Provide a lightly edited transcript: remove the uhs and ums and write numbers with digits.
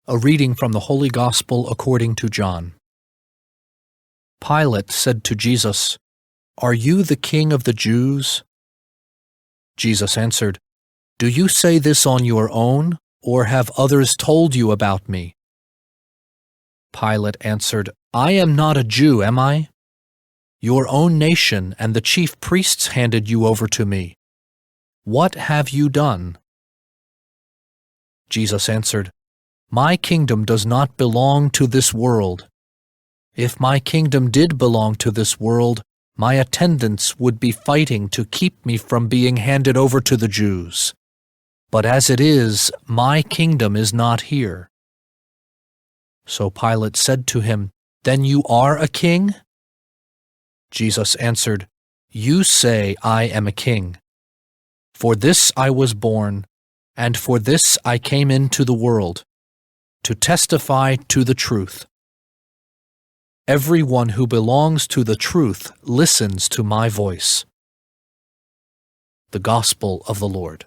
A reading from the Holy Gospel according to John. Pilate said to Jesus, "Are you the king of the Jews?" Jesus answered, "Do you say this on your own, or have others told you about me?" Pilate answered, "I am not a Jew, am I? Your own nation and the chief priests handed you over to me. What have you done?" Jesus answered, "My kingdom does not belong to this world. If my kingdom did belong to this world, my attendants would be fighting to keep me from being handed over to the Jews. But as it is, my kingdom is not here." So Pilate said to him, "Then you are a king?" Jesus answered, "You say I am a king. For this I was born, and for this I came into the world, to testify to the truth. Everyone who belongs to the truth listens to my voice." The Gospel of the Lord.